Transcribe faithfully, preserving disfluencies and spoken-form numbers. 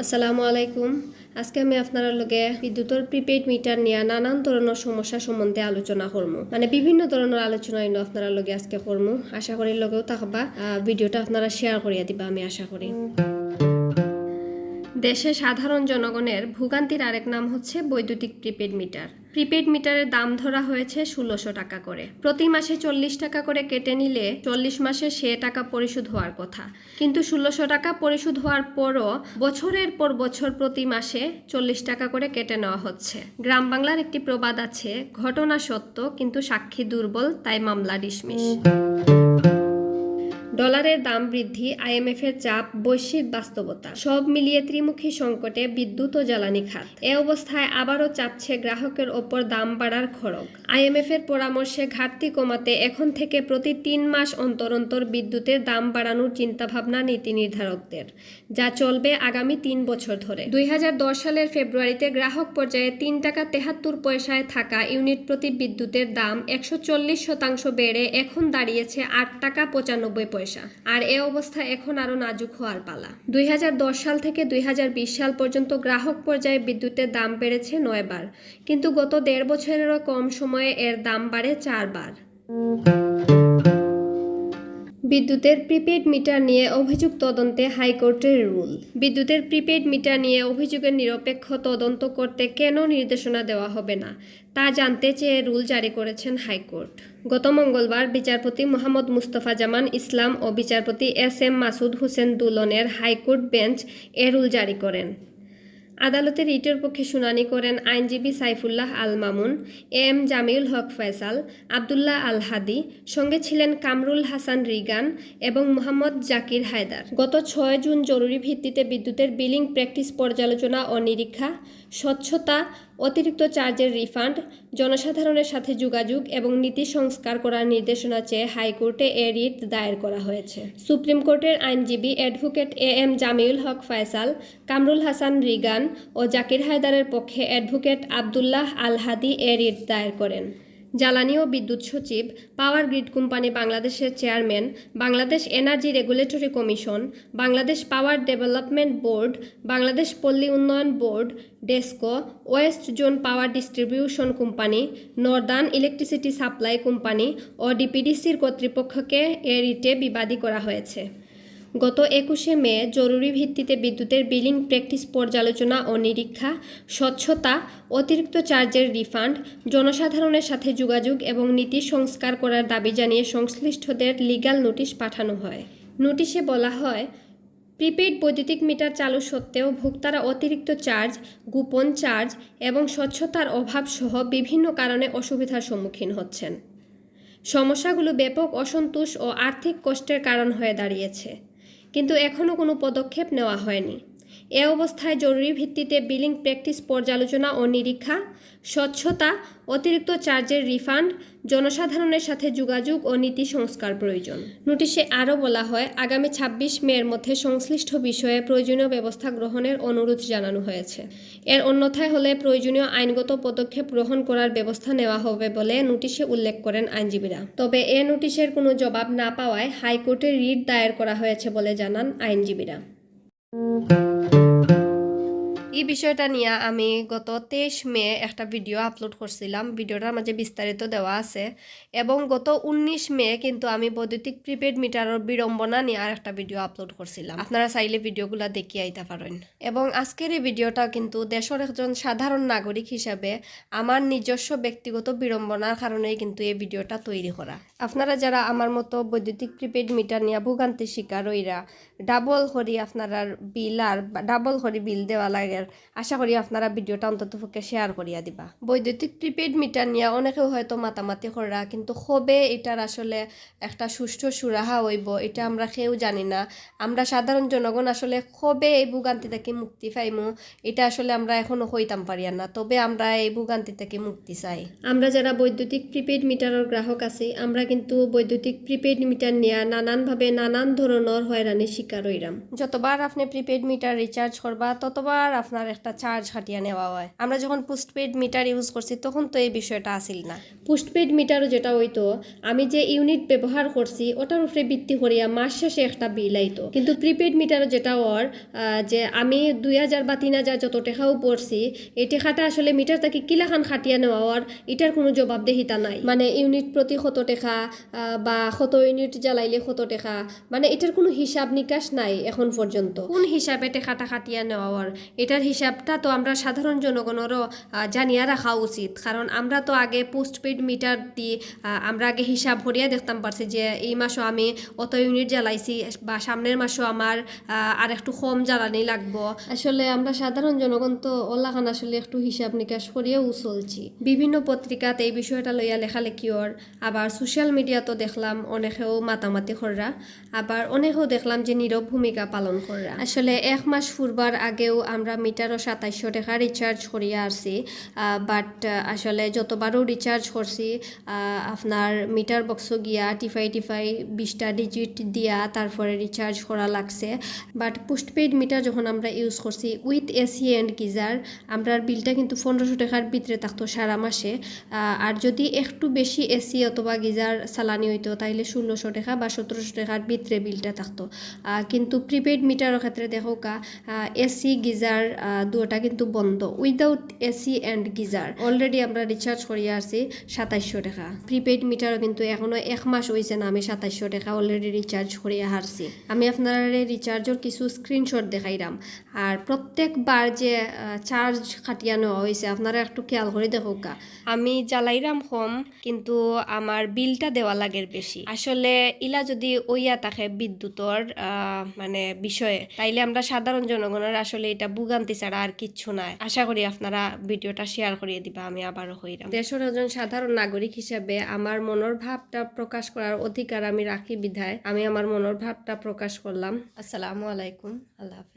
আসসালামু আলাইকুম। আজকে আমি আপনারার লগে বিদ্যুতর প্রিপেইড মিটার নিয়া নানান ধরনর সমস্যা সম্বন্ধে আলোচনা করমু। মানে, বিভিন্ন ধরনর আলোচনা ইনো আপনারার লগে আজকে করমু। আশা করি লগেউ থাকবা। আহ, ভিডিওটা আপনারা শেয়ার করিয়া দিবা, আমি আশা করি। দেশে সাধারণ জনগণের ভোগান্তির আরেক নাম হচ্ছে বৈদ্যুতিক প্রিপেইড মিটার। প্রিপেইড মিটারের দাম ধরা হয়েছে ষোলোশো টাকা করে। প্রতি মাসে চল্লিশ টাকা করে কেটে নিলে চল্লিশ মাসে সে টাকা পরিশোধ হওয়ার কথা, কিন্তু ষোলোশো টাকা পরিশোধ হওয়ার পরও বছরের পর বছর প্রতি মাসে চল্লিশ টাকা করে কেটে নেওয়া হচ্ছে। গ্রাম বাংলার একটি প্রবাদ আছে, "ঘটনা সত্য, কিন্তু সাক্ষী দুর্বল, তাই মামলা ডিসমিস।" ডলারের দাম বৃদ্ধি, আইএমএফ এর চাপ, বৈশ্বিক বাস্তবতা, সব মিলিয়ে ত্রিমুখী সংকটে বিদ্যুৎ ও জ্বালানি খাত। এ অবস্থায় আবারও চাপছে গ্রাহকের ওপর দাম বাড়ার খড়গ। আইএমএফ এর পরামর্শে ঘাটতি কমাতে এখন থেকে প্রতি তিন মাস অন্তর অন্তর বিদ্যুতের দাম বাড়ানোর চিন্তাভাবনা নীতি নির্ধারকদের, যা চলবে আগামী তিন বছর ধরে। দুই হাজার দশ সালের ফেব্রুয়ারিতে গ্রাহক পর্যায়ে তিন টাকা তেহাত্তর পয়সায় থাকা ইউনিট প্রতি বিদ্যুতের দাম একশো চল্লিশ শতাংশ বেড়ে এখন দাঁড়িয়েছে আট টাকা পঁচানব্বই পয়সা। আর এ অবস্থা এখন আরও নাজুক হওয়ার পালা। দুই হাজার দশ সাল থেকে দুই হাজার বিশ সাল পর্যন্ত গ্রাহক পর্যায়ে বিদ্যুতের দাম বেড়েছে নয়বার, কিন্তু গত দেড় বছরেরও কম সময়ে এর দাম বাড়ে চারবার। বিদ্যুতের প্রিপেইড মিটার নিয়ে অভিযোগ তদন্তে হাইকোর্টের রুল। বিদ্যুতের প্রিপেইড মিটার নিয়ে অভিযোগের নিরপেক্ষ তদন্ত করতে কেন নির্দেশনা দেওয়া হবে না, তা জানতে চেয়ে রুল জারি করেছেন হাইকোর্ট। গত মঙ্গলবার বিচারপতি মোহাম্মদ মুস্তফা জামান ইসলাম ও বিচারপতি এস এম মাসুদ হোসেন দুলনের হাইকোর্ট বেঞ্চ এ রুল জারি করেন। আদালতে রিটের পক্ষে শুনানি করেন আইনজীবী সাইফুল্লাহ আল মামুন, এ এম জামিউল হক ফয়সাল, আব্দুল্লাহ আল হাদি, সঙ্গে ছিলেন কামরুল হাসান রিগান এবং মোহাম্মদ জাকির হায়দার। গত ছয় জুন জরুরি ভিত্তিতে বিদ্যুতের বিলিং প্র্যাকটিস পর্যালোচনা ও নিরীক্ষা, স্বচ্ছতা, অতিরিক্ত চার্জের রিফান্ড, জনসাধারণের সাথে যোগাযোগ এবং নীতি সংস্কার করার নির্দেশনা চেয়ে হাইকোর্টে এ রিট দায়ের করা হয়েছে। সুপ্রিম কোর্টের আইনজীবী advocate A M Jamiul Haque Faisal, Kamrul Hasan Rigan ও জাকির হায়দারের পক্ষে অ্যাডভোকেট আব্দুল্লাহ আল হাদি এ রিট দায়ের করেন। জ্বালানি ও বিদ্যুৎ সচিব, পাওয়ার গ্রিড কোম্পানি বাংলাদেশের chairman, Bangladesh energy regulatory commission, Bangladesh power development board, Bangladesh পল্লী উন্নয়ন board, DESCO, west zone power distribution company, northern electricity supply company ও ডিপিডিসির কর্তৃপক্ষকে এ রিটে বিবাদী করা হয়েছে। গত একুশে মে জরুরি ভিত্তিতে বিদ্যুতের বিলিং প্র্যাকটিস পর্যালোচনা ও নিরীক্ষা, স্বচ্ছতা, অতিরিক্ত চার্জের রিফান্ড, জনসাধারণের সাথে যোগাযোগ এবং নীতি সংস্কার করার দাবি জানিয়ে সংশ্লিষ্টদের লিগ্যাল নোটিশ পাঠানো হয়। নোটিশে বলা হয়, প্রিপেইড বৈদ্যুতিক মিটার চালু সত্ত্বেও ভোক্তারা অতিরিক্ত চার্জ, গোপন চার্জ এবং স্বচ্ছতার অভাব সহ বিভিন্ন কারণে অসুবিধার সম্মুখীন হচ্ছেন। সমস্যাগুলো ব্যাপক অসন্তোষ ও আর্থিক কষ্টের কারণ হয়ে দাঁড়িয়েছে, কিন্তু এখনও কোনো পদক্ষেপ নেওয়া হয়নি। এ অবস্থায় জরুরি ভিত্তিতে বিলিং প্র্যাকটিস পর্যালোচনা ও নিরীক্ষা, স্বচ্ছতা, অতিরিক্ত চার্জের রিফান্ড, জনসাধারণের সাথে যোগাযোগ ও নীতি সংস্কার প্রয়োজন। নোটিশে আরও বলা হয়, আগামী ছাব্বিশ মের মধ্যে সংশ্লিষ্ট বিষয়ে প্রয়োজনীয় ব্যবস্থা গ্রহণের অনুরোধ জানানো হয়েছে। এর অন্যথায় হলে প্রয়োজনীয় আইনগত পদক্ষেপ গ্রহণ করার ব্যবস্থা নেওয়া হবে বলে নোটিশে উল্লেখ করেন আইনজীবীরা। তবে এ নোটিশের কোনো জবাব না পাওয়ায় হাইকোর্টে রিট দায়ের করা হয়েছে বলে জানান আইনজীবীরা। এই বিষয়টা নিয়ে আমি গত তেইশ মে একটা ভিডিও আপলোড করছিলাম, ভিডিওটার মাঝে বিস্তারিত দেওয়া আছে। এবং গত উনিশ মে কিন্তু আমি বৈদ্যুতিক প্রিপেইড মিটারের বিড়ম্বনা নিয়ে আর একটা ভিডিও আপলোড করছিলাম, আপনারা চাইলে ভিডিওগুলা দেখি আইতা পারেন। এবং আজকের এই ভিডিওটা কিন্তু দেশের একজন সাধারণ নাগরিক হিসাবে আমার নিজস্ব ব্যক্তিগত বিড়ম্বনার কারণেই কিন্তু এই ভিডিওটা তৈরি করা। আপনারা যারা আমার মতো বৈদ্যুতিক প্রিপেইড মিটার নিয়ে ভোগান্তির শিকার হইরা, ডাবল করি আপনারার বিল আর ডাবল করি বিল দেওয়া লাগে, আশা করি আপনারা ভিডিওটা অন্তত পক্ষে শেয়ার করিয়া দিবা। বৈদ্যুতিক প্রিপেইড মিটার নিয়ে অনেকেও হয়তো মাতামাতি কররা, কিন্তু কবে এটার আসলে একটা সুষ্ঠু সুরাহা হইব, এটা আমরা কেউ জানি না। আমরা সাধারণ জনগণ আসলে কবে এই ভোগান্তি থেকে মুক্তি পাইমু, এটা আসলে আমরা এখনো কইতাম পারিয়ার না। তবে আমরা এই ভোগান্তি থেকে মুক্তি চাই। আমরা যারা বৈদ্যুতিক প্রিপেইড মিটারের গ্রাহক আছি, আমরা কিন্তু বৈদ্যুতিক প্রিপেইড মিটার নিয়ে নানানভাবে নানান ধরনের হয়রানির শিকার হইরাম। যতবার আপনি প্রিপেইড মিটার রিচার্জ করবা, ততবার আপনার আর একটা চার্জ কাটিয়া নেওয়া অয়। আমরা যখন পোস্টপেইড মিটার ইউজ করছি, তখন তো এই বিষয়টা আছিল না। পোস্টপেইড মিটারও যেটা অইতো, আমি যে ইউনিট ব্যবহার করছি, ওটার উপরে ভিত্তি করিয়া মাস শেষে একটা বিল আইতো। কিন্তু প্রিপেইড মিটারও যেটা অর, আহ, যে আমি দুই হাজার বা তিন হাজার যত টেকাও ভরছি, এই টেকাটা আসলে মিটার থাকি কিলাখান কাটিয়া নেওয়া অর, ইটার কোনো জবাবদেহিতা নাই। মানে ইউনিট প্রতি কত টেকা, আহ, বা কত ইউনিট জ্বালাইলে কত টেকা, মানে ইটার কোনো হিসাব নিকাশ নাই এখন পর্যন্ত। কোন হিসাবে টেকাটা কাটিয়া নেওয়া অর, ইটার হিসাবটা তো আমরা সাধারণ জনগণেরও, আহ, জানিয়া রাখা উচিত। কারণ আমরা তো আগে পোস্টপেইড মিটার দি, আহ, আমরা আগে হিসাব করিয়া দেখতাম পারছি যে এই মাসও আমি অত ইউনিট জ্বালাইছি বা সামনের মাসও আমার, আহ, আর একটু কম জ্বালানি লাগবো। আসলে আমরা সাধারণ জনগণ তো ওলাখান আসলে একটু হিসাব নিকাশ করিয়াও চলছি। বিভিন্ন পত্রিকাত এই বিষয়টা লইয়া লেখালেখি অর, আবার সোশ্যাল মিডিয়াত দেখলাম অনেকেও মাতামাতি কররা, আবার অনেকেও দেখলাম যে নীরব ভূমিকা পালন কররা। আসলে এক মাস ফুরবার আগেও আমরা মিটারও সাতাইশশো টেকা রিচার্জ করিয়া আরছি, বাট আসলে যতবারও রিচার্জ করছি, আহ, আপনার মিটার বক্সও গিয়া টিফাই টিফাই বিশটা ডিজিট দিয়া তারপরে রিচার্জ করা লাগছে। বাট পোস্টপেইড মিটার যখন আমরা ইউজ করছি উইথ এসি অ্যান্ড গিজার, আমরার বিলটা কিন্তু পনেরোশো টেকার ভিতরে থাকতো সারা মাসে। আহ, আর যদি একটু বেশি এসি অথবা গিজার চালানি অইতো, তাইলে ষোলোশো টেকা বা সতেরোশো টেকার ভিতরে বিলটা থাকতো। আহ, কিন্তু প্রিপেইড মিটারর ক্ষেত্রে দেখউক্কা, এসি গিজার, আহ, দুইটা কিন্তু বন্ধ, without AC and geyser. Already আমরা রিচার্জ করিয়া আরছি সাতাইশশো টেকা। প্রিপেইড মিটারও কিন্তু এখনো এক মাস অইছে না আমি সাতাইশশো টেকা অলরেডি রিচার্জ করিয়া হারছি। আমি আপনারারে রিচার্জর কিছু স্ক্রিনশট দেখাইরাম। আর প্রত্যেকবার যে, আহ, চার্জ কাটিয়া নেওয়া অইছে, আপনারা একটু খেয়াল করি দেখউক্কা। আমি জ্বালাইরাম কম, কিন্তু আমার বিলটা দেওয়া লাগের বেশি। আসলে ইলা যদি অইয়া থাকে বিদ্যুতর, আহ, মানে বিষয়ে, তাইলে আমরা সাধারণ জনগণের আসলে এটা ভোগান্তি ছাড়া আর কিচ্ছু নাই। আশা করি আপনারা ভিডিওটা শেয়ার করিয়া দিবা। আমি আবারও কইরাম, দেশর একজন সাধারণ নাগরিক হিসাবে আমার মনর ভাবটা প্রকাশ করার অধিকার আমি রাখি বিধায় আমি আমার মনর ভাবটা প্রকাশ করলাম। আসসালামু আলাইকুম, আল্লাহ হাফেজ।